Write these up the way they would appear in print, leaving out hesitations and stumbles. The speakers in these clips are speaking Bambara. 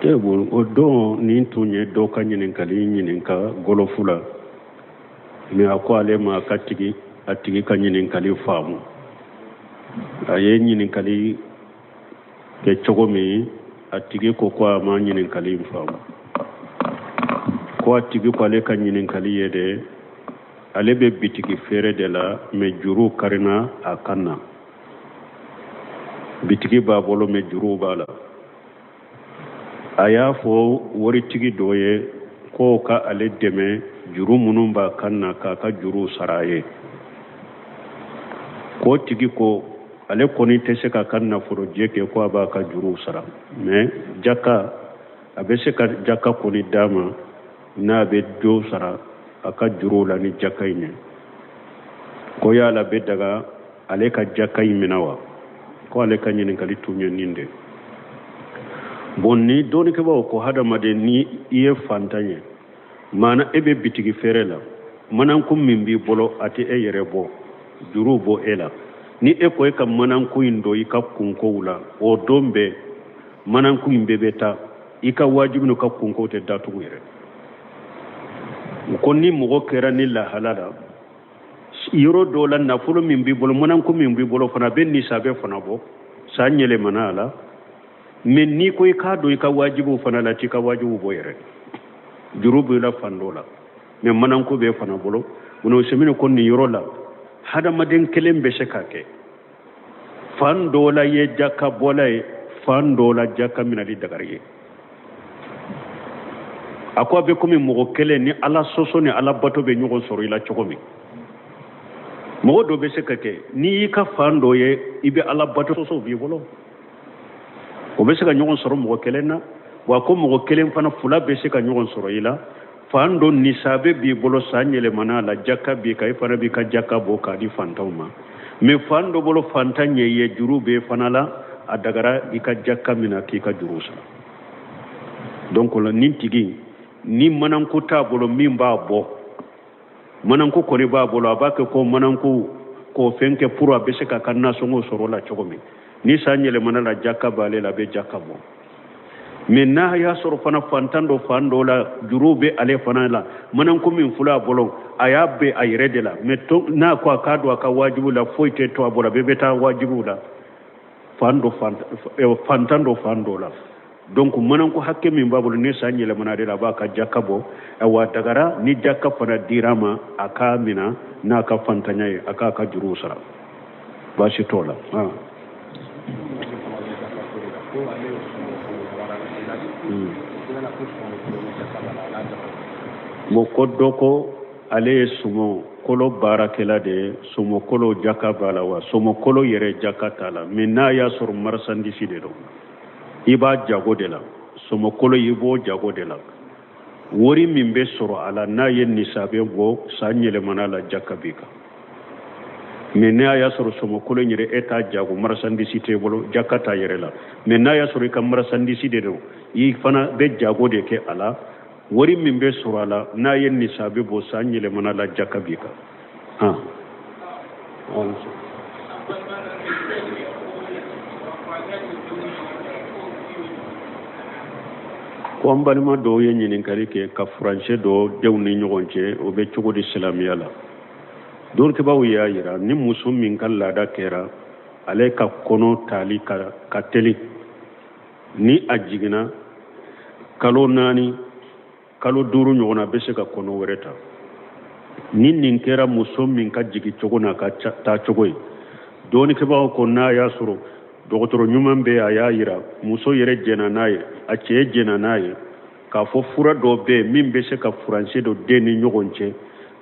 O don nin tun ye dɔ ka ɲininkali ɲininka gɔlɔfu la, mais a ko ale ma ka tigi a tigi ka ɲininkali faamu. A ye ɲininkali kɛ cogo min, a tigi ko ko a ma ɲininkali in faamu. Ko a tigi ko ale ka ɲininkali ye de, ale bɛ bitigi feere de la, mais juru karina a kan na. Bitigi b'a bolo, mais juruw b'a la. A y'a fɔ waritigi dɔ ye k'o ka ale dɛmɛ juru minnu b'a kan na, k'a ka juruw sara a ye. K'o tigi ko ale kɔni tɛ se k'a ka nafolojɛ kɛ ko a b'a ka juruw sara, mais jaka, a bɛ se ka jaka kɔni d'a ma n'a bɛ dɔ sara a ka juruw la ni jaka in ye. Ko yala bɛ daga ale ka jaka in minɛ wa? Ko ale ka ɲininkali tun ye nin de. Bon, ni dɔnnikɛbaaw ko hadamaden, ni i ye fantan ye, maana e bɛ bitigi feere la, mananku min b'i bolo, a tɛ e yɛrɛ bɔ, juru bɔ e la. Ni e ko e ka mananku in don i ka kunkow la, o don bɛɛ mananku in bɛɛ bɛ taa i ka wajibi n'u ka kunkow tɛ datugu yɛrɛ. Ko ni mɔgɔ kɛra ni lahala la, yɔrɔ dɔw la, nafolo min b'i bolo, mananku min b'i bolo fana, a bɛ nisabe fana bɔ, san yɛlɛmana a la. Mais n'i ko i k'a don i ka wajibiw fana la, t'i ka wajibiw bɔ yɛrɛ, juru b'i la fan dɔ la, mais mananku b'e fana bolo. Munna Usɛmini ko nin yɔrɔ la, hadamaden kelen bɛ se k'a kɛ fan dɔ la ye jaka bɔla ye, fan dɔ la jaka minɛli dagari ye. A ko a bɛ komi mɔgɔ kelen ni Ala sɔsɔ ni Ala bato bɛ ɲɔgɔn sɔrɔ i la cogo min. Mɔgɔ dɔ bɛ se ka kɛ n'i y'i ka fan dɔ ye, i bɛ Ala bato sɔsɔ b'i bolo, o bɛ se ka ɲɔgɔn sɔrɔ mɔgɔ kelen na. Wa ko mɔgɔ kelen fana, fila bɛ se ka ɲɔgɔn sɔrɔ i la. Fan dɔ nisabe b'i bolo, san yɛlɛmana la, jaka b'i kan, i fana b'i ka jaka bɔ k'a di fantanw ma. Mais fan dɔ bolo, fantan ɲɛ ye, juru b'e fana la, a dagara i ka jaka minɛ k'i ka juru sara. Donc la nin tigi ni mananku t'a bolo min b'a bɔ, mananku kɔni b'a bolo, a b'a kɛ ko mananku k'o fɛn kɛ pour a bɛ se k'a ka nasɔngɔ sɔrɔ la cogo min. Ni san yɛlɛmana la, jaka b'ale la, a bɛ jaka bɔ. Mais n'a y'a sɔrɔ fana fantan dɔ fan dɔ la, juru bɛ ale fana la, mananku min filɛ a bolo, a y'a bɛ a yɛrɛ de la, mais n'a ko a k'a don a ka wajibiw la, foyi tɛ to a bolo, a bɛɛ bɛ taa wajibiw la, fan dɔ fantan dɔ fan dɔ la. Donc mananku hakɛ min b'a bolo, ni san yɛlɛmana de la, a b'a ka jaka bɔ. Awa, dagara ni jaka fana dira a ma, a k'a mina n'a ka fantanya ye, a k'a ka juruw sara, baasi t'o la. Bon, ko dɔ ko ale ye sumɔ kolo baarakɛla de ye, sumɔkolo jaka b'a la wa? Sumɔkolo yɛrɛ jaka t'a la, mais n'a y'a sɔrɔ marchandise de don, i b'a jago de la, sɔmɔkolo i b'o jago de la, wari min bɛ sɔrɔ a la, n'a ye nisabe bɔ, san yɛlɛmana la, jaka b'i kan. Mais n'a y'a sɔrɔ sɔmɔkolo yɛrɛ e t'a jago, marchandise t'e bolo, jaka t'a yɛrɛ la. Mais n'a y'a sɔrɔ i ka marchandise de don, i fana bɛ jago de kɛ a la, wari min bɛ sɔrɔ a la, n'a ye nisabe bɔ, san yɛlɛmana la, jaka b'i kan. Ko an balima dɔw ye ɲininkali kɛ ka furancɛ dɔ denw ni ɲɔgɔn cɛ, o bɛ cogo di silamɛya la? Dɔnnikɛbaaw y'a yira ni muso min ka laada kɛra ale ka kɔnɔ tali ka teli, ni a jiginna kalo 4, kalo 5 ɲɔgɔn na, a bɛ se ka kɔnɔ wɛrɛ ta. Ni nin kɛra muso min ka jigin cogo n'a ka taa cogo ye, dɔnnikɛbagaw ko n'a y'a sɔrɔ dɔgɔtɔrɔ ɲuman bɛ, a y'a yira muso yɛrɛ jɛnna n'a ye, a cɛ jɛnna n'a ye, k'a fɔ fura dɔ bɛ yen min bɛ se ka furancɛ don den ni ɲɔgɔn cɛ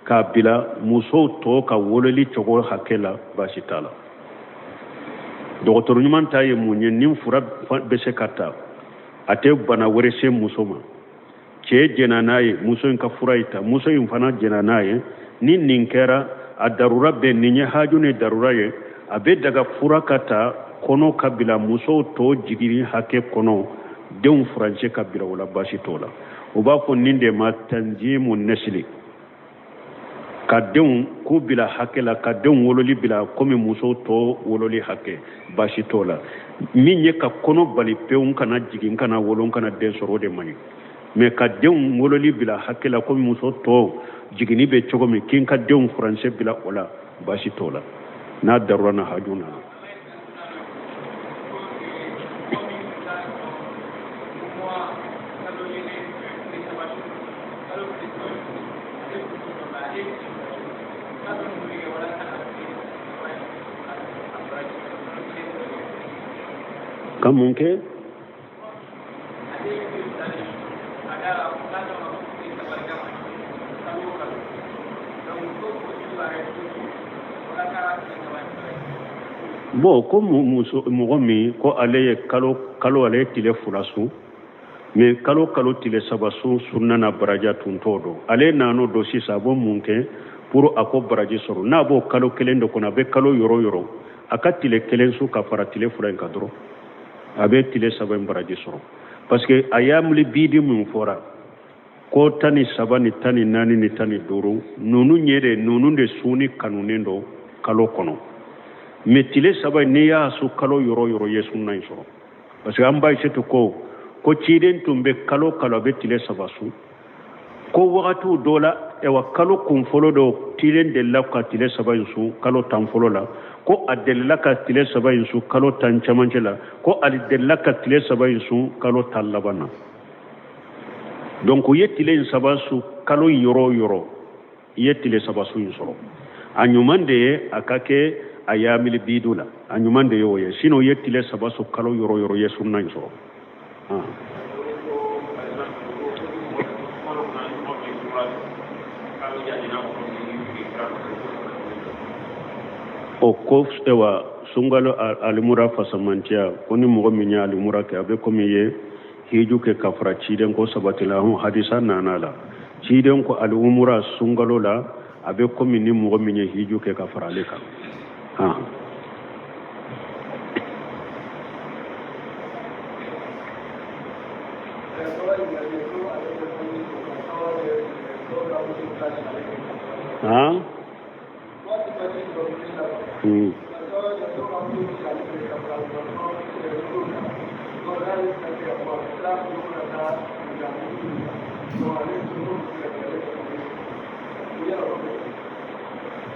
k'a bila musow tɔ ka wololi cogo hakɛ la, baasi t'a la. Dɔgɔtɔrɔ ɲuman ta ye mun ye? Ni fura bɛ se ka ta, a tɛ bana wɛrɛ se muso ma, cɛ jɛnna n'a ye, muso in ka fura in ta, muso in fana jɛnna n'a ye, ni nin kɛra a darura bɛ nin ye, haju ni darura ye, a bɛ daga fura ka ta, kɔnɔ ka bila musow tɔ jiginni hakɛ kɔnɔ, denw furancɛ ka bila o la, baasi t'o la. U b'a fɔ nin de ma tanzimu nesili. Ka denw ko bila hakɛ la, ka denw wololi bila komi muso tɔ wololi hakɛ, baasi t'o la. Min ye ka kɔnɔ bali pewu, n kana jigin, n kana wolo, n kana den sɔrɔ, o de man ɲi. Mais ka denw wololi bila hakɛ la komi muso tɔ jiginni bɛ cogo min, k'i ka denw furancɛ bila o la, baasi t'o la, n'a darura na haju nana. Ka mun kɛ? Bon, ko muso mɔgɔ min ko ale ye kalo kalo, ale ye tile 2 sun, mais kalo kalo tile 3 sun sunna na baraji, a tun t'o dɔn. Ale nan'o dɔn sisan, a b'o mun kɛ pour a k'o baraji sɔrɔ? N'a b'o kalo kelen de kɔnɔ, a bɛ kalo yɔrɔ yɔrɔ, a ka tile 1 sun ka fara tile 2 in kan dɔrɔn, a bɛ tile 3 in baraji sɔrɔ. Parce que ayamuli bidi min fɔra ko 13 ni 14 ni 15, ninnu ye de, ninnu de sunni kanunen don kalo kɔnɔ. Mais tile 3 in, n'i y'a sun kalo yɔrɔ yɔrɔ, ye sunna in sɔrɔ. Parce que an ba Aïssatou ko ciden tun bɛ kalo kalo a bɛ tile 3 sun. Ko wagatiw dɔ la, ayiwa, kalo kun fɔlɔ dɔ, ciden delila ka tile 3 in sun kalo 10 fɔlɔ la. Ko a delila ka tile 3 in sun kalo 10 cɛmancɛ la. Ko ale delila ka tile 3 in sun kalo 10 laban na. Donc u ye tile in 3 sun kalo yɔrɔ o yɔrɔ, i ye tile 3 sun in sɔrɔ. A ɲuman de ye a ka kɛ ayamili bidu la, a ɲuman de ye o ye. Sinon i ye tile 3 sun kalo yɔrɔ o yɔrɔ, i ye sunna in sɔrɔ. O ko ayiwa, sunkalo alimura fasamantiya, ko ni mɔgɔ min ye alimura kɛ, a bɛ komi i ye hiju kɛ ka fara ciden ko sabatila. Hɔn, hadisa nana la, ciden ko alimura sunkalo la, a bɛ komi ni mɔgɔ min ye hiju kɛ ka fara ale kan. Han?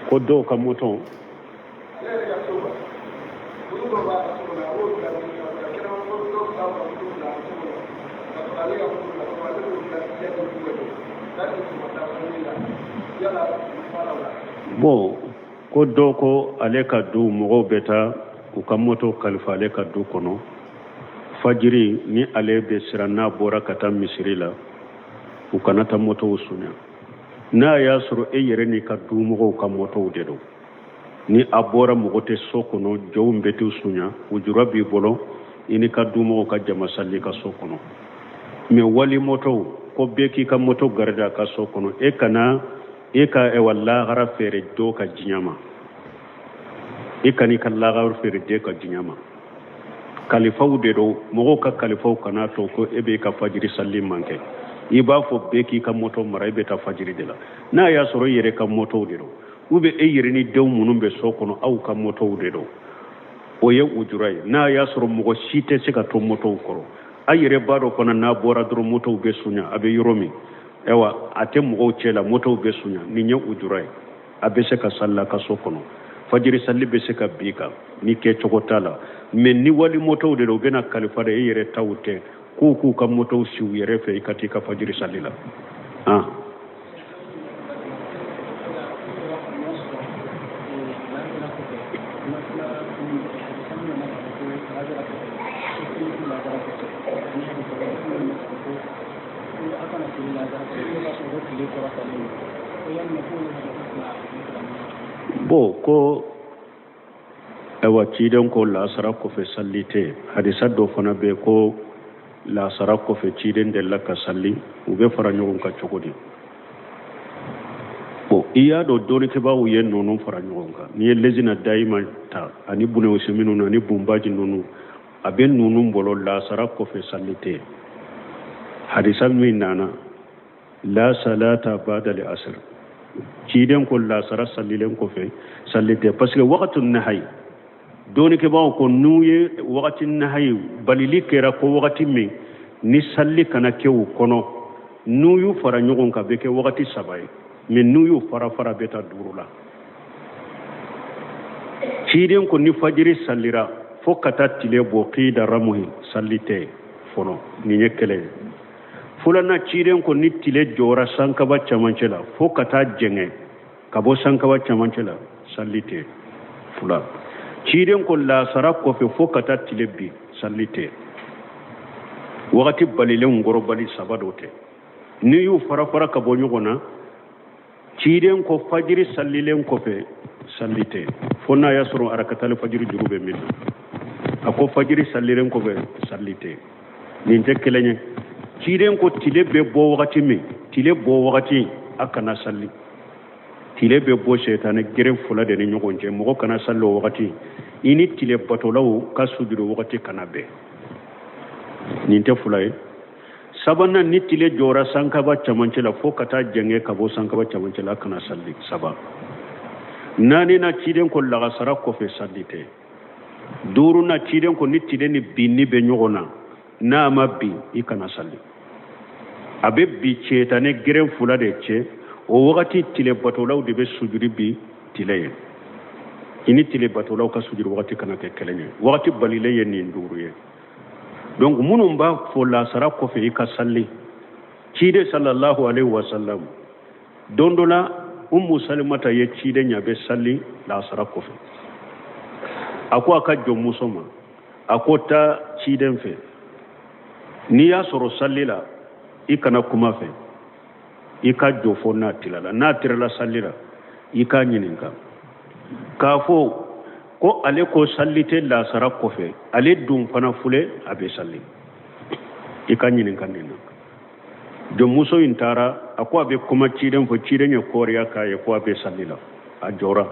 Ko dɔw ka moto bon, ko dɔw ko ale ka du mɔgɔw bɛ taa u ka moto kalifa ale ka du kɔnɔ fajiri, ni ale bɛ siran n'a bɔra ka taa misiri la, u kana taa motow sunya. N'a y'a sɔrɔ e yɛrɛ n'i ka du mɔgɔw ka motow de don, ni a bɔra mɔgɔ tɛ so kɔnɔ, jɔnw bɛ t'u sunya, ujura b'i bolo, i n'i ka du mɔgɔw ka jama sali ka so kɔnɔ. Mais wali motow, ko bɛɛ k'i ka moto garder a ka so kɔnɔ, e kana e ka ewa lahara feere dɔ ka diɲɛ ma, e kan'i ka lahara feere dɔ ka diɲɛ ma. Kalifaw de don, mɔgɔw ka kalifaw kana to ko e b'i ka fajiri sali man kɛ. I b'a fɔ bɛɛ k'i ka moto mara, e bɛ taa fajiri de la. N'a y'a sɔrɔ i yɛrɛ ka motow de don, ou bien e yɛrɛ ni denw minnu bɛ so kɔnɔ, aw ka motow de don, o ye ujura ye. N'a y'a sɔrɔ mɔgɔ si tɛ se ka to motow kɔrɔ, a yɛrɛ b'a dɔn fana, n'a bɔra dɔrɔn motow bɛ sunya, a bɛ yɔrɔ min, ayiwa, a tɛ mɔgɔw cɛ la, motow bɛ sunya, nin ye ujura ye. A bɛ se ka sali a ka so kɔnɔ, fajiri sali bɛ se ka bin kan ni kɛcogo t'a la. Mais ni wali motow de don, u bɛna kalifa de, e yɛrɛ taw tɛ, k'u k'u ka motow si u yɛrɛ fɛ, i ka t'i ka fajiri sali la. Bon, ko ayiwa, ciden ko lasara kɔfɛ sali tɛ. Hadisa dɔ fana bɛ ko lasara kɔfɛ ciden delila ka sali. U bɛ fara ɲɔgɔn kan cogo di? Bon, i y'a dɔn dɔnnikɛbaaw ye ninnu fara ɲɔgɔn kan. N'i ye lejina dayima ta ani bunu usemin ani bunbaji ninnu, a bɛ ninnu bolo lasara kɔfɛ sali tɛ. Hadisa min nana la salata ba'da al asr. Ciden ko lasara salilen kɔfɛ salli tɛ, parce que wagati nahayi, dɔnnikɛbaaw ko n'u ye wagati nahayi balili kɛra ko wagati min ni salli kana kɛ o kɔnɔ, n'u y'u fara ɲɔgɔn kan bɛ kɛ wagati saba ye, mais n'u y'u fara fara bɛ taa duuru la. Ciden ko ni fajiri sallira fo ka taa tile bɔ qida ramuhi, salli tɛ fɔlɔ. Nin ye kelen ye. Filanan, ciden ko ni tile jɔra sankaba camancɛ la fo ka taa jɛngɛ ka bɔ sankaba camancɛ la, salli tɛ. Fila, ciden ko lasara kɔfɛ fo ka taa tile bin, salli tɛ. Wagati balilenw kɔrɔbali saba dɔ tɛ, n'i y'u fara fara ka bɔ ɲɔgɔn na, ciden ko fajiri sallilen kɔfɛ salli tɛ, fo n'a y'a sɔrɔ arakatali fajiri juru bɛ min na. A ko fajiri sallilen kɔfɛ salli tɛ. Nin tɛ kelen ye. Ciden ko tile bɛ bɔ wagati min, tile bɔ wagati a kana salli. Tile bɛ bɔ sɛtanɛ geren fila de ni ɲɔgɔn cɛ, mɔgɔ kana salli o wagati. I ni tile batolaw ka sujuru wagati kana bɛn. Nin tɛ fila ye. Sabanan, ni tile jɔra sankaba camancɛ la fo ka taa jɛngɛ ka bɔ sankaba camancɛ la, a kana salli. Saba. Naaninan, ciden ko lagasara kɔfɛ salli tɛ. Duurunan, ciden ko ni tile ni binni bɛ ɲɔgɔn na, n'a ma bin i kana salli. A bɛ bin cɛtanɛ geren fila de cɛ, o wagati tile batolaw de bɛ sujudi bin tile ye. I ni tile batolaw ka sujudi wagati kana kɛ kelen ye. Wagati balilen ye nin duuru ye. Donc minnu b'a fɔ lasara kɔfɛ i ka salli, ciden sallallahu alaihi wasallam don dɔ la Umu Salimata ye ciden ɲɛ bɛ salli lasara kɔfɛ. A ko a ka jɔnmuso ma, a ko taa ciden fɛ, n'i y'a sɔrɔ salli la i kana kuma fɛ, i ka jɔ fo n'a tilala. N'a tilala salli la i k'a ɲininka k'a fɔ ko ale ko salli tɛ lasara kɔfɛ, ale dun fana filɛ a bɛ salli, i ka ɲininka nin na. Jɔnmuso in taara, a ko a bɛ kuma ciden fɔ, ciden ye kɔriya k'a ye ko a bɛ salli la. A jɔra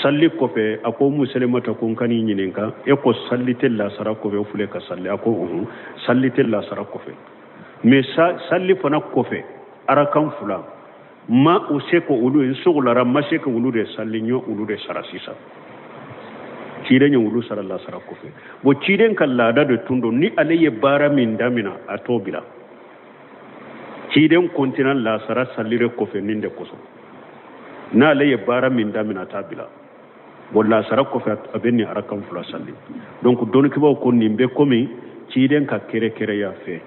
salli kɔfɛ, a ko Umu Salimata ko n ka n'i ɲininka, e ko salli tɛ lasara kɔfɛ, o filɛ ka salli. A ko unhun, salli tɛ lasara kɔfɛ, mais salli fana kɔfɛ arakan fila ma o se ko olu n sogolara, ma se ka olu de salli, n ye olu de sara sisan. Ciden ye olu sara lasara kɔfɛ. Bon, ciden ka laada de tun don, ni ale ye baara min damina a t'o bila. Ciden kɔntina lasara sallire kɔfɛ nin de kosɔn, n'ale ye baara min damina a t'a bila. Bon, lasara kɔfɛ a bɛ nin arakan fila salli. Donc dɔnnikɛbaaw ko nin bɛ komi ciden ka kɛrɛkɛrɛya fɛ.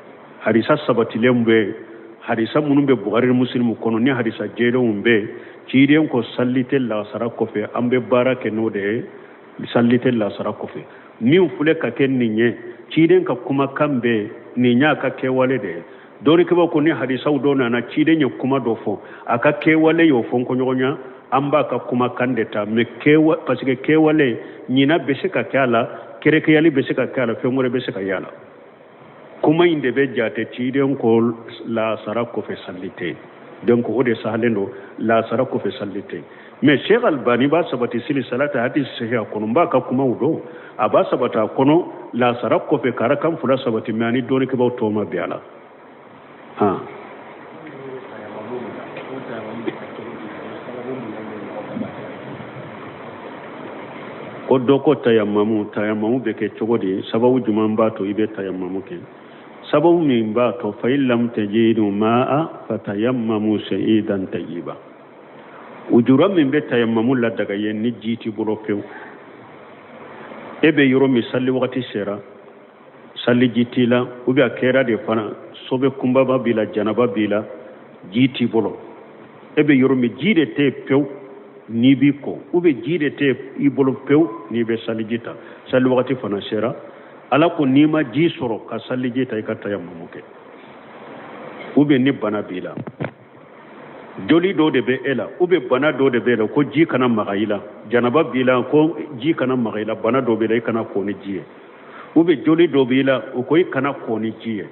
Hadisa sabatilen bɛ, hadisa minnu bɛ Bukhari ni Muslimu kɔnɔ, ni hadisa jɛlenw bɛ, ciden ko salli tɛ lasara kɔfɛ, an bɛ baara kɛ n'o de ye. Salli tɛ lasara kɔfɛ min filɛ ka kɛ nin ye, ciden ka kumakan bɛ nin y'a ka kɛwale de ye. Dɔnnikɛbaaw ko ni hadisaw dɔ nana, ciden ye kuma dɔ fɔ, a ka kɛwale y'o fɔ kɔɲɔgɔnya, an b'a ka kumakan de ta, mais kɛwa, parce que kɛwale ɲina bɛ se ka kɛ a la, kɛrɛkɛyali bɛ se ka kɛ a la, fɛn wɛrɛ bɛ se ka y'a la. Kuma in de bɛ jate ciden ko lasara kɔfɛ salli tɛ. Donc o de sahalen don, lasara kɔfɛ salli tɛ. Mais Sheikh Albani b'a sabati sili salata hadisi sahiha kɔnɔ, n b'a ka kumaw dɔn, a b'a sabati a kɔnɔ lasara kɔfɛ ka arakan fila sabati, mais ani dɔnnikɛbaaw tɔw ma bɛn a la. Han, ko dɔ ko tayamamu, tayamamu bɛ kɛ cogo di? Sababu jumɛn b'a to i bɛ tayamamu kɛ? Sababu min b'a to, fa in lam tajidu ma'a fatayammamu sa'idan tayyiba. Ujura min bɛ tayamamu ladaga ye, ni ji t'i bolo pewu, e bɛ yɔrɔ min salli wagati sera, salliji t'i la, ou bien a kɛra de fana sobe kunbaba b'i la, janaba b'i la, ji t'i bolo, e bɛ yɔrɔ min ji de tɛ yen pewu n'i b'i ko, ou bien ji de tɛ i bolo pewu n'i bɛ salliji ta, salli wagati fana sera. Ala ko n'i ma ji sɔrɔ ka salliji ta, i ka tayamamu kɛ. Ou bien ni bana b'i la, joli dɔ de bɛ e la, ou bien bana dɔ de bɛ e la, ko ji kana maga i la, janaba b'i la, ko ji kana maga i la, bana dɔ b'i la, i kana ko ni ji ye, ou bien joli dɔ b'i la, o ko i kana ko ni ji ye,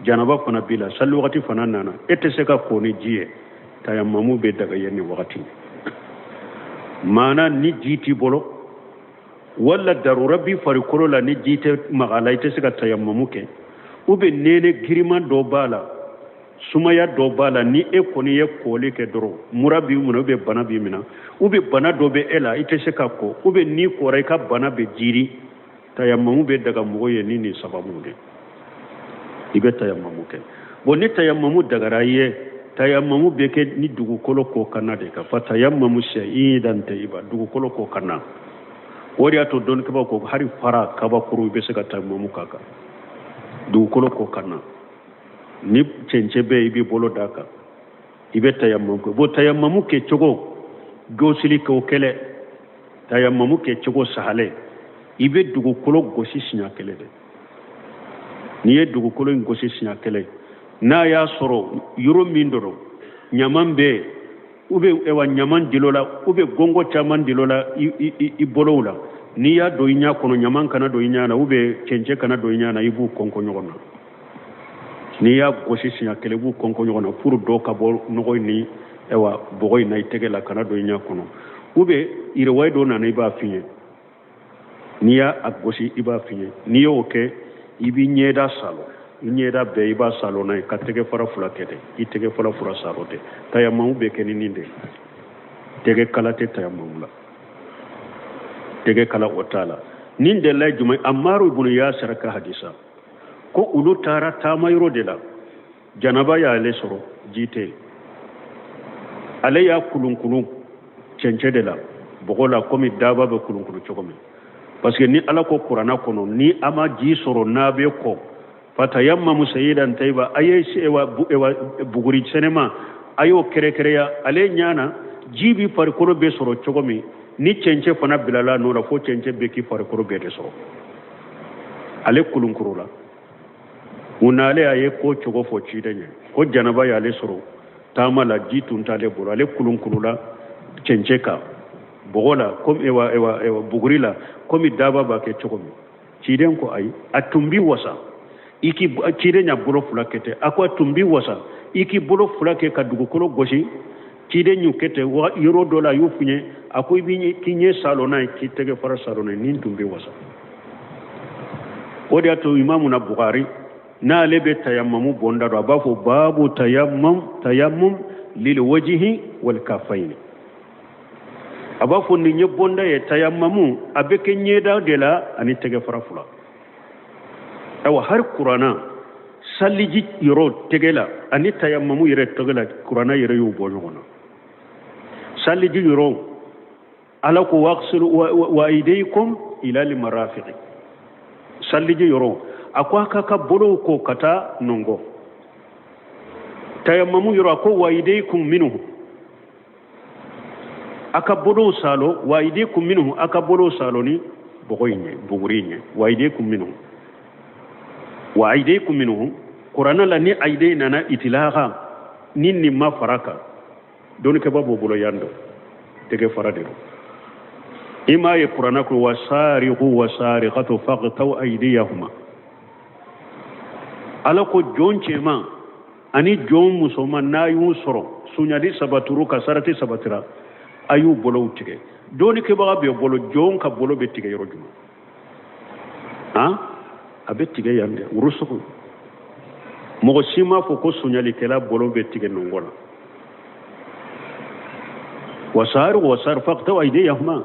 janaba fana b'i la, sali wagati fana nana, e tɛ se ka ko ni ji ye, tayamamu bɛ daga ye nin wagati. Maana ni ji t'i bolo wala darura b'i farikolo la, ni ji tɛ maga la, i tɛ se ka tayamamu kɛ, ou bien nɛnɛ giriman dɔ b'a la. Sumaya dɔ b'a la, ni e kɔni ye kɔli kɛ dɔrɔn, mura b'i minɛ, ou bien bana b'i minɛ, ou bien bana dɔ bɛ e la, i tɛ se ka ko, ou bien n'i kɔra i ka bana bɛ jiri. Tayamamu bɛ daga mɔgɔ ye ni nin sababu de. I bɛ tayamamu kɛ. Bon, ni tayamamu dagara i ye, tayamamu bɛ kɛ ni dugukolo kɔkanna de kan. Fatayamamu sa'idan tayiba, dugukolo kɔkanna. O de y'a to dɔnnikɛbaaw ko hali fara kabakuru, i bɛ se ka tayamamu k'a kan dugukolo kɔkanna. Ni cɛncɛn bɛ, i b'i bolo d'a kan, i bɛ tayamamu kɛ. Bon, tayamamu kɛ cogo jɔsili k'o kɛlɛ. Tayamamu kɛ cogo sahalen, i bɛ dugukolo gosi siɲɛ kelen de. N'i ye dugukolo in gosi siɲɛ kelen, n'a y'a sɔrɔ yɔrɔ min dɔrɔn ɲaman bɛ yen, ou bien ewa ɲaman dilo la, ou bien gɔngɔ caman dilo la i bolow la, n'i y'a don i ɲɛ kɔnɔ, ɲaman kana don i ɲɛ na, ou bien cɛncɛn kana don i ɲɛ na, i b'u kɔnkɔn ɲɔgɔn na. N'i y'a gosi siɲɛ kelen, i b'u kɔnkɔn ɲɔgɔn na pour dɔ ka bɔ nɔgɔ in ni ewa bɔgɔ in na i tɛgɛ la, kana don i ɲɛ kɔnɔ. Ou bien yiriwayi dɔ nana, i b'a fiɲɛ. N'i y'a gosi, i b'a fiɲɛ. N'i y'o kɛ, i b'i ɲɛda salo, i ɲɛda bɛɛ i b'a salo n'a ye, ka tɛgɛ fara fila kɛ ten, i tɛgɛ fara fila salo ten. Tayamamu bɛ kɛ ni nin de ye. Tɛgɛ kala tɛ tayamamu la, tɛgɛ kala o t'a la. Nin delila ye jumɛn? Amaru ibunu Yasir ka hadisa ko olu taara taama yɔrɔ de la, janaba y'ale sɔrɔ, ji tɛ yen. Ale y'a kulunkulun cɛncɛn de la, bɔgɔ la, komi daba bɛ kulunkulun cogo min. Parce que ni Ala ko kuranna kɔnɔ, ni a ma ji sɔrɔ n'a bɛ kɔ, fatayammamu sayidan tayiba, a ye ewa buguri sɛnɛma, a y'o kɛrɛkɛrɛya ale ɲɛ na. Ji bi farikolo bɛ sɔrɔ cogo min, ni cɛncɛn fana bilala nɔ la, fo cɛncɛn bɛ k'i farikolo bɛɛ de sɔrɔ. Ale kulunkuru la, mun n'ale a ye ko cogo fɔ ciden ye ko janaba y'ale sɔrɔ taama la, ji tun t'ale bolo, ale kulunkuru la cɛncɛn kan, bɔgɔ la, komi ewa ewa ewa buguri la, komi daba b'a kɛ cogo min. Ciden ko ayi, a tun bi wasa i k'i ciden y'a bolo fila kɛ ten. A ko a tun bi wasa i k'i bolo fila kɛ ka dugukolo gosi. Ciden y'u kɛ ten yɔrɔ dɔ la, a y'u fiɲɛ. A ko i b'i k'i ɲɛ salo n'a ye, k'i tɛgɛ fara salo n'a ye, nin tun bɛ wasa. O de y'a to imamu na Bukari, n'ale bɛ tayamamu bonda dɔn, a b'a fɔ babu tayammum, tayammum lil wajihi wal kafaini. A b'a fɔ nin ye bonda ye, tayamamu a bɛ kɛ ɲɛda de la ani tɛgɛ fara fila. Ayiwa, hali kuranna saliji yɔrɔ tɛgɛ la ani tayamamu yɛrɛ tɛgɛ la, kuranna yɛrɛ y'u bɔ ɲɔgɔn na. Saliji yɔrɔ, Ala ko waqsilu wa aydikum ila almarafiqi. Saliji yɔrɔ, a ko a ka ka bolow ko ka taa nɔngɔ. Tayamamu yɔrɔ, a ko wa aydikum minhu, a ka bolow salo, wa aydikum minhu, a ka bolow salo ni bɔgɔ in ye, buguri in ye, wa aydikum minhu, wa aydikum minhu. Kuranna la, ni ayidi nana itilaha, ni nin ma fara kan, dɔnnikɛba b'o bolo yan dɔ tɛgɛ fara de don. I m'a ye kuranna ko wasariqu wasariqatu faqtaw aydiyahuma. Ala ko jɔn cɛman ani jɔn musoman, n'a y'u sɔrɔ suɲali sabaturu ka sarati sabatira, a y'u bolow tigɛ. Dɔnnikɛbaga bɛ bolo, jɔn ka bolo bɛ tigɛ yɔrɔ jumɛn? Han, a bɛ tigɛ yan dɛ, wurusugu. Mɔgɔ si m'a fɔ ko suɲalikɛla bolo bɛ tigɛ nɔngɔ la. Wasari wasari faqtaw aydiyahuma,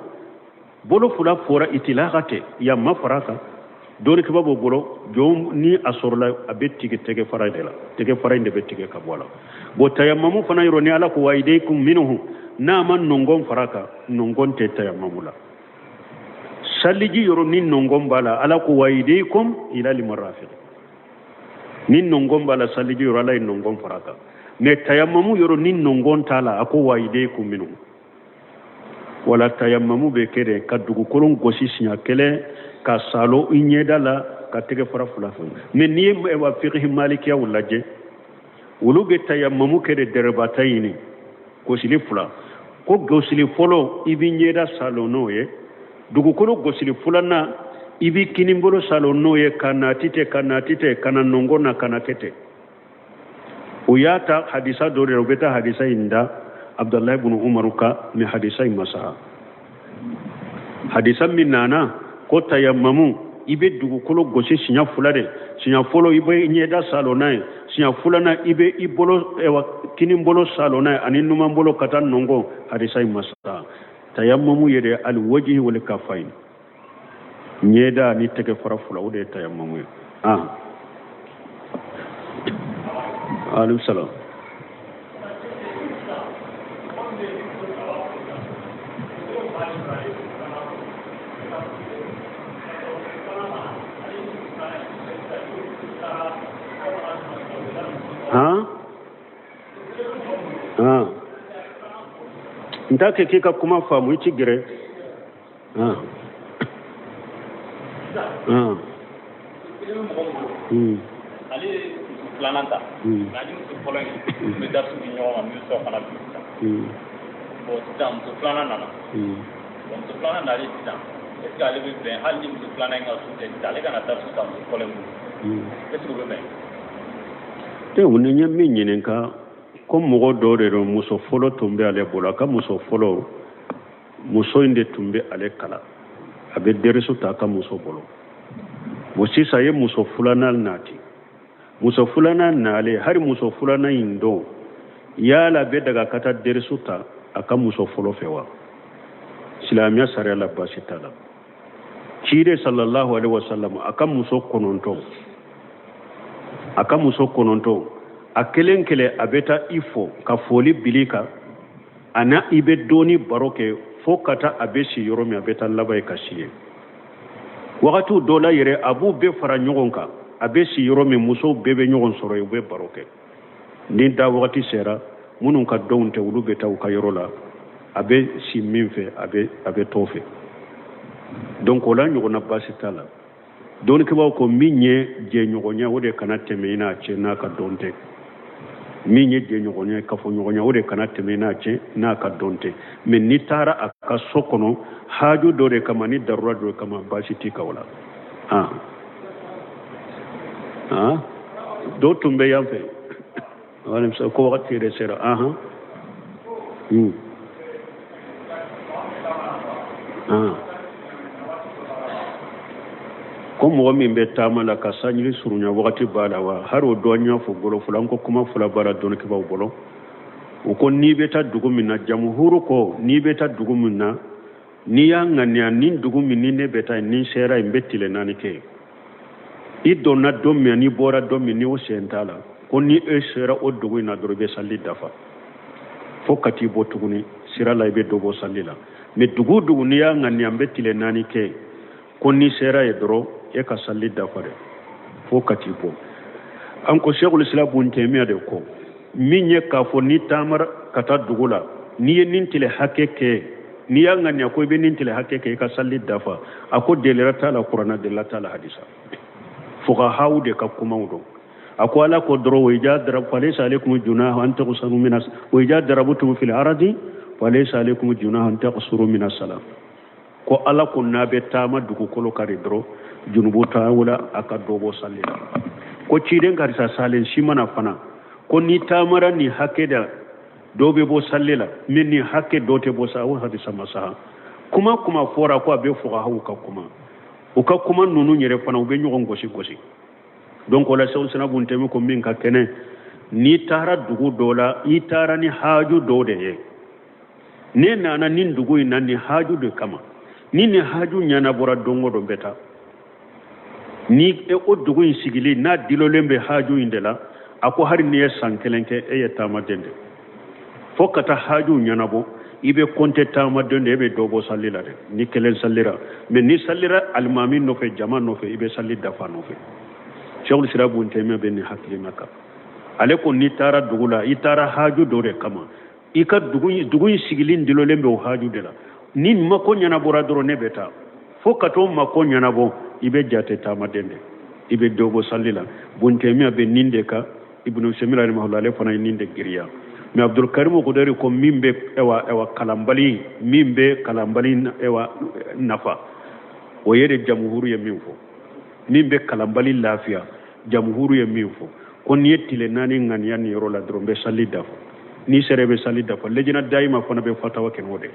bolo fila fɔra itilaka tɛ, yan ma fara kan. Dɔnnikɛba b'o bolo, jɔn ni a sɔrɔla, a bɛ tigɛ tɛgɛ fara de la, tɛgɛ fara in de bɛ tigɛ ka bɔ a la. Bon, tayamamu fana yɔrɔ, ni Ala ko wa aydikum minhu, n'a ma nɔngɔn fara kan, nɔngɔn tɛ tayamamu la. Saliji yɔrɔ, ni nɔngɔn b'a la, Ala ko wa aydikum ila limarafiq, ni nɔngɔn b'a la saliji yɔrɔ, Ala ye nɔngɔn fara kan. Mais tayamamu yɔrɔ, ni nɔngɔn t'a la, a ko wa aydikum minhu. Wala tayamamu bɛ kɛ de ka dugukolo gosi siɲɛ kelen ka salo i ɲɛda la, ka tɛgɛ fara fila fɛ. Mais n'i ye wa fiqhi malikiyaw lajɛ, olu bɛ tayamamu kɛ de dɛrɛbata ɲini gosili fila. Ko gosili fɔlɔ, i b'i ɲɛda salo n'o ye. Dugukolo gosili filanan, i b'i kinibolo salo n'o ye, ka nati tɛ, ka nati tɛ, ka na nɔngɔn na, ka na kɛ ten. O y'a ta hadisa dɔ de la, u bɛ taa hadisa in da Abdalahi bunu Umaru ka, mais hadisa in ma saha. Hadisa min nana ko tayamamu, i bɛ dugukolo gosi siɲɛ fila de. Siɲɛ fɔlɔ, i bɛ ɲɛda salo n'a ye. Siɲɛ filanan i bɛ i bolo ɛwa kinin bolo saalo n'a ye ani numan bolo ka taa nɔngɔn. Hadisa in ma saha. Tayamamu ye de alwajihi wal kafain, ɲɛda ni tɛgɛ fara fila, o de ye tayamamu ye. Ah, aleykum salam. Han han, n t'a kɛ k'i ka kuma faamu, i ti gɛrɛ. Han han. Ale ye muso filanan ta, mais ani muso fɔlɔ in bɛ darisu di ɲɔgɔn ma min sɔrɔ fana bi sisan. Bon, sisan muso filanan nana. Bon, muso filanan nalen sisan, est ce que ale bɛ bɛn, hali ni muso filanan in ka so tɛ sisan, ale kana darisu ta muso fɔlɔ in bolo, est ce que o bɛ bɛn? Ee, ni ye min ɲininka ko mɔgɔ dɔw de don, muso fɔlɔ tun bɛ ale bolo, a ka muso fɔlɔ, muso in de tun bɛ ale kalan, a bɛ derisu ta a ka muso bolo. Bon, sisan a ye muso filanan nati. Muso filanan nalen, hali muso filanan in don, yala bɛ daga ka taa derisu ta a ka muso fɔlɔ fɛ wa? Silamɛya sariya la, baasi t'a la. Ciden sallallahu alaihi wasallam, a ka muso 9, a ka muso 9, a kelen kelen a bɛ taa i fo ka foli bili kan, a na i bɛ dɔɔni baro kɛ fo ka taa a bɛ si yɔrɔ min, a bɛ taa laban ye ka si yen. Wagatiw dɔ la yɛrɛ, a b'u bɛɛ fara ɲɔgɔn kan, a bɛ si yɔrɔ min, musow bɛɛ bɛ ɲɔgɔn sɔrɔ yen, u bɛ baro kɛ. Ni da wagati sera, minnu ka dɔnw tɛ, olu bɛ taa u ka yɔrɔ la, a bɛ si min fɛ, a bɛ t'o fɛ. Donc o la ɲɔgɔnna baasi t'a la. Dɔnnikɛbaaw ko min ye jɛɲɔgɔnya, o de kana tɛmɛ i n'a cɛ n'a ka dɔn tɛ. Min ye jɛɲɔgɔnya, kafoɲɔgɔnya, o de kana tɛmɛ i n'a cɛ n'a ka dɔn tɛ. Mais n'i taara a ka so kɔnɔ haaju dɔ de kama, ni darura dɔ de kama, baasi t'i kan o la. Han han, dɔw tun bɛ yan fɛ ko wagati yɛrɛ sera. Ahan, han, ko mɔgɔ min bɛ taama la ka sanjiri surunya wagati b'a la wa? Hali o dɔ y'a fɔ bolo fila, n ko kuma fila b'a la dɔnnikɛbaaw bolo. U ko n'i bɛ taa dugu min na, jamuhuru ko n'i bɛ taa dugu min na, n'i y'a ŋaniya nin dugu min ni ne bɛ taa yen, ni n sera yen, n bɛ tile 4 kɛ yen. I donna don min, n'i bɔra don min, ni o sen t'a la, ko ni e sera o dugu in na dɔrɔn, i bɛ sali dafa fo ka t'i bɔ tuguni sira la, i bɛ dɔ bɔ sali la. Mais dugu o dugu n'i y'a ŋaniya n bɛ tile 4 kɛ yen, ko n'i sera yen dɔrɔn, e ka sali dafa dɛ fo ka t'i bɔ. An ko Sɛkul Islam Bun Tɛmiya de ko min ye k'a fɔ n'i taamara ka taa dugu la, n'i ye nin tile hakɛ kɛ, n'i y'a ŋaniya ko i bɛ nin tile hakɛ kɛ, i ka sali dafa, a ko delila t'a la kuranna, delila t'a la hadisa, fuqahaw de ka kumaw don. A ko Ala ko dɔrɔn wa ija darab falaysa alaykum junahu an taqsuru min wa ija darabtum fil ardi falaysa alaykum junahu an taqsuru min as-salam. Ko Ala ko n'a bɛ taama dugukolo kan de dɔrɔn, junubu t'a wala a ka dɔ bɔ sali la. Ko ciden karisa salen si mana fana ko n'i taamara nin hakɛ da, dɔ bɛ bɔ sali la, mais nin hakɛ dɔ tɛ bɔ sa, o hadisa ma saha. Kuma fɔra ko a bɛ fuqahaw ka kuma, u ka kuma ninnu yɛrɛ fana u bɛ ɲɔgɔn gosi gosi. Donc o la Sɛkul Islam Bun Tɛmi ko min ka kɛnɛ, n'i taara dugu dɔ la, i taara ni haaju dɔ de ye. Ne nana nin dugu in na nin haaju de kama, ni nin haaju ɲɛnabɔra don o don, bɛ taa. Ni o dugu in sigili n'a dilolen bɛ haaju in de la, a ko hali n'i ye san 1 kɛ, e ye taamaden de, fo ka taa haaju ɲɛnabɔ, i bɛ kɔnte taamaden de, e bɛ dɔ bɔ sali la dɛ ni kelen salira. Mais ni salira alimami nɔfɛ, jama nɔfɛ, i bɛ sali dafa nɔfɛ. Sɛkul Islam Bun Tɛmiya bɛ nin hakilina kan. Ale ko n'i taara dugu la, i taara haaju dɔ de kama, i ka dugu in sigilen dilolen bɛ o haaju de la, ni mako ɲɛnabɔra dɔrɔn, ne bɛ taa fo ka t'o mako ɲɛnabɔ, i bɛ jate taamaden de, i bɛ dɔ bɔ sali la. Bun Tɛmiya bɛ nin de kan. Ibnu Usaymin rahimahullah, ale fana ye nin de giriya. Mais Abdul Karim Kudɛri ko min bɛ ɛwa kalanbali, min bɛ kalanbali ɛwa nafa, o ye de jamuhuru ye min fɔ, min bɛ kalanbali lafiya, jamuhuru ye min fɔ, ko n'i ye tile 4 ŋaniya nin yɔrɔ la dɔrɔn, bɛ sali dafa, n'i sera i bɛ sali dafa. Lejina dayima fana bɛ fatawa kɛ n'o de.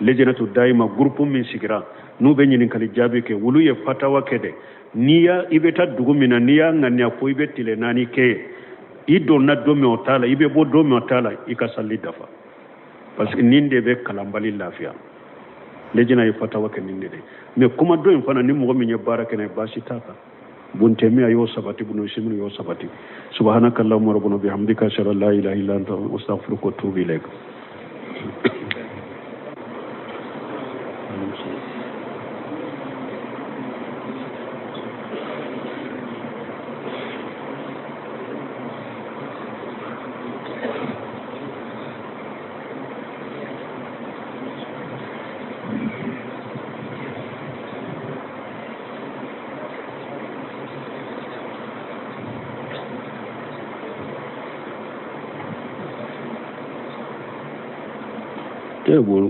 Lejinatu dayima, gurupu min sigira n'u bɛ ɲininkali jaabi kɛ, olu ye fatawa kɛ dɛ. N'i y'a i bɛ taa dugu min na, n'i y'a ŋaniya ko i bɛ tile 4 kɛ yen, I donna don min o t'a la, i bɛ bɔ don min o t'a la, i ka sali dafa, parce que nin de bɛ kalanbali lafiya. Lejina ye fatawa kɛ nin de ye. Mais kuma dɔ in fana, ni mɔgɔ min ye baara kɛ n'a ye, baasi t'a kan. Bun Taymiya y'o sabati, Bunu Usaymin y'o sabati. Subhanaka allahumma rabbana bihamdika, ashhadu an la ilaha illa anta, astaghfiruka wa atubu ilayk.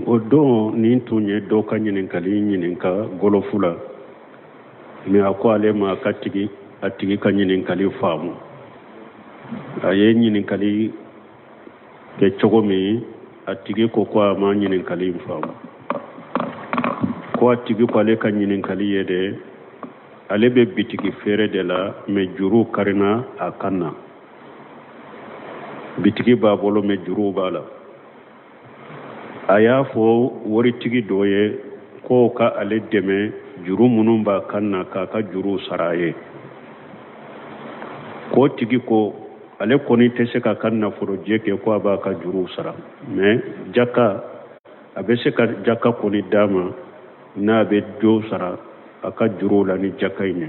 O don nin tun ye dɔ ka ɲininkali ɲininka gɔlɔfu la, mais a ko ale ma ka tigi a tigi ka ɲininkali faamu. A ye ɲininkali kɛ cogo min, a tigi ko ko a ma ɲininkali in faamu. Ko a tigi ko ale ka ɲininkali ye de, ale bɛ bitigi feere de la, mais juru karina a kan na. Bitigi b'a bolo, mais juruw b'a la. A y'a fɔ waritigi dɔ ye k'o ka ale dɛmɛ juru minnu b'a kan na, k'a ka juruw sara a ye. K'o tigi ko ale kɔni tɛ se k'a ka nafolojɛ kɛ ko a b'a ka juruw sara, mais jaka, a bɛ se ka jaka kɔni d'a ma n'a bɛ dɔ sara a ka juruw la ni jaka in ye.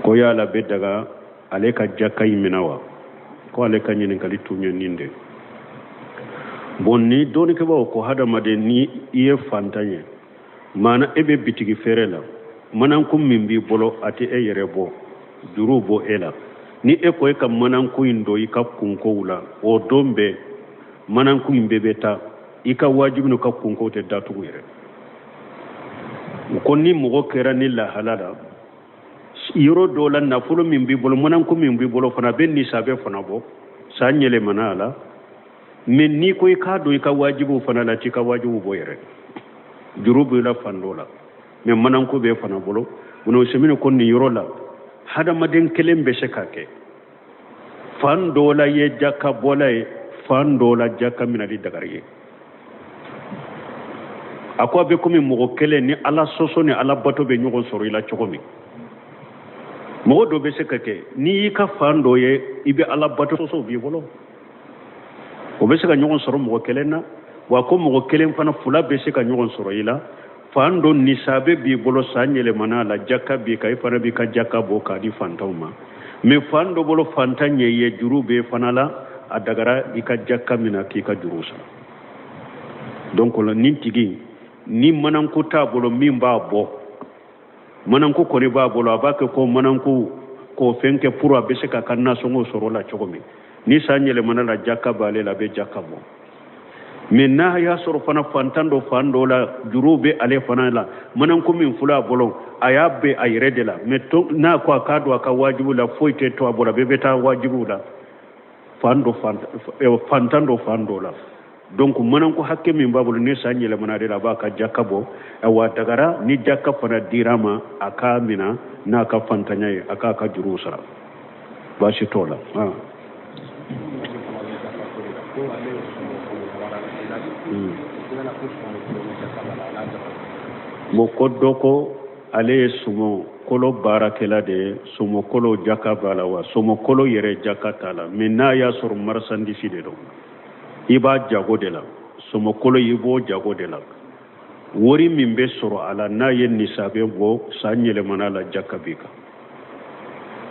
Ko yala bɛ daga ale ka jaka in minɛ wa? Ko ale ka ɲininkali tun ye nin de. Bon, ni dɔnnikɛbaaw ko hadamaden, ni i ye fantan ye, maana e bɛ bitigi feere la, manankun min b'i bolo, a tɛ e yɛrɛ bɔ, juru bɔ e la. Ni e ko e ka manankun in don i ka kunkow la, o don bɛɛ manankun in bɛɛ bɛ taa i ka wajibi n'u ka kunkow tɛ datugu yɛrɛ. Ko ni mɔgɔ kɛra ni lahala la yɔrɔ dɔw la, nafolo min b'i bolo, manankun min b'i bolo fana, a bɛ nisabɛ fana bɔ, san yɛlɛmana a la. Mais n'i ko i k'a don i ka wajibiw fana la, t'i ka wajibiw bɔ yɛrɛ, juru b'i la fan dɔ la, mais mananko b'e fana bolo. Bunu Usaymin ko nin yɔrɔ la, hadamaden kelen bɛ se k'a kɛ fan dɔ la ye jaka bɔla ye, fan dɔ la jaka minɛli dagari ye. A ko a bɛ komi mɔgɔ kelen ni Ala sɔsɔ ni Ala bato bɛ ɲɔgɔn sɔrɔ i la cogo min. Mɔgɔ dɔ bɛ se ka kɛ n'i y'i ka fan dɔ ye, i bɛ Ala bato sɔsɔ b'i bolo, o bɛ se ka ɲɔgɔn sɔrɔ mɔgɔ kelen na wa. Ko mɔgɔ kelen fana fila bɛ se ka ɲɔgɔn sɔrɔ i la. Fan dɔ nisabe b'i bolo, san yɛlɛmana a la, jaka b'i kan, i fana b'i ka jaka bɔ k'a di fantanw ma. Mais fan dɔ bolo fantan ɲɛ ye, juru b'e fana la, a dagara i ka jaka minɛ k'i ka juru sara. Donc o la, nin tigi ni mananko t'a bolo min b'a bɔ, mananko kɔni b'a bolo, a b'a kɛ ko mananko k'o fɛn kɛ pour a bɛ se k'a ka nasɔngɔ sɔrɔ la cogo min. Ni san yɛlɛmana la, jaka b'ale la, a bɛ jaka bɔ. Mais n'a y'a sɔrɔ fana fantan dɔ fan dɔ la, juru bɛ ale fana la, mananko min filɛ a bolo, a y'a bɛ a yɛrɛ de la, mais n'a ko a k'a don a ka wajibiw la, foyi tɛ to a bolo, a bɛɛ bɛ taa wajibiw la fan dɔ, fantan dɔ fan dɔ la. Donc mananko hakɛ min b'a bolo, ni san yɛlɛmana de la, a b'a ka jaka bɔ. Awa, dagara ni jaka fana dira ma, a k'a mina n'a ka fantanya ye, a k'a ka juruw sara, baasi t'o la. Bon, ko dɔ ko ale ye sumɔ kolo baarakɛla de ye, sumɔ kolo jaka b'a la wa? Sumɔ kolo yɛrɛ jaka t'a la, mais n'a y'a sɔrɔ marchandise de don, i b'a jago de la, sɔmɔkolo i b'o jago de la, wari min bɛ sɔrɔ a la, n'a ye nisabe bɔ, san yɛlɛmana la, jaka b'i kan.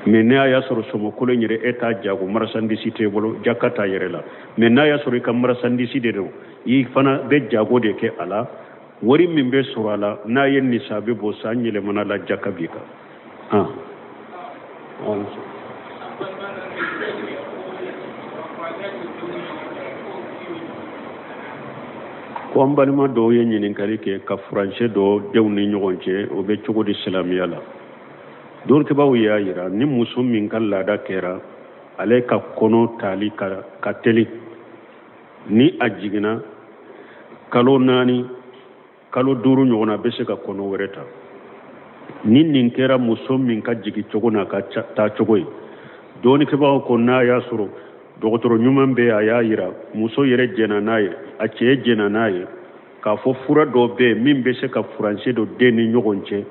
Mais n'a y'a sɔrɔ sɔmɔkolo yɛrɛ e t'a jago, marchandise t'e bolo, jaka t'a yɛrɛ la. Mais n'a y'a sɔrɔ i ka marchandise de don, i fana bɛ jago de kɛ a la, wari min bɛ sɔrɔ a la, n'a ye nisabe bɔ, san yɛlɛmana la, jaka b'i kan. Ko an balima dɔw ye ɲininkali kɛ ka furancɛ dɔ denw ni ɲɔgɔn cɛ, o bɛ cogo di silamɛya la? Dɔnnikɛbaaw y'a yira ni muso min ka laada kɛra ale ka kɔnɔ tali ka teli, ni a jiginna kalo 4, kalo 5 ɲɔgɔn na, a bɛ se ka kɔnɔ wɛrɛ ta. Ni nin kɛra muso min ka jigin cogo n'a ka taa cogo ye, Dɔnnikɛbagaw ko n'a y'a sɔrɔ dɔgɔtɔrɔ ɲuman bɛ a y'a yira muso yɛrɛ jɛnna n'a ye, a cɛ jɛnna n'a ye, k'a fɔ fura dɔ bɛ yen min bɛ se ka furancɛ don den ni ɲɔgɔn cɛ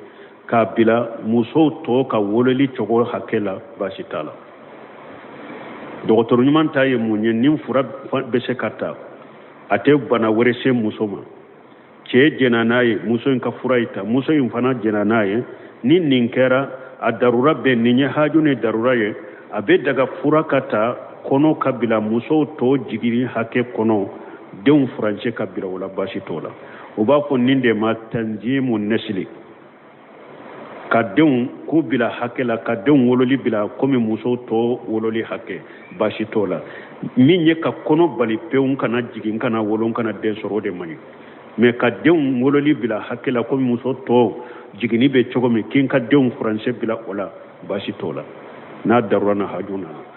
k'a bila musow tɔ ka wololi cogo hakɛ la, baasi t'a la. Dɔgɔtɔrɔ ɲuman ta ye mun ye? Ni fura bɛ se ka ta, a tɛ bana wɛrɛ se muso ma, cɛ jɛnna n'a ye, muso in ka fura in ta, muso in fana jɛnna n'a ye, ni nin kɛra a darura bɛ nin ye haju ni darura ye, a bɛ daga fura ka ta, kɔnɔ ka bila musow tɔ jiginni hakɛ kɔnɔ, denw furancɛ ka bila o la, baasi t'o la. U b'a fɔ nin de ma tanzimu nasili, ka denw k'u bila hakɛ la, ka denw wololi bila komi musow tɔ wololi hakɛ, baasi t'o la. Min ye ka kɔnɔ bali pewu, kana jigin, kana wolo, kana den sɔrɔ, o de man ɲi. Mais ka denw wololi bila hakɛ la komi muso tɔ jiginni bɛ cogo min, k'i ka denw furancɛ bila o la, baasi t'o la, n'a darura na haju nana.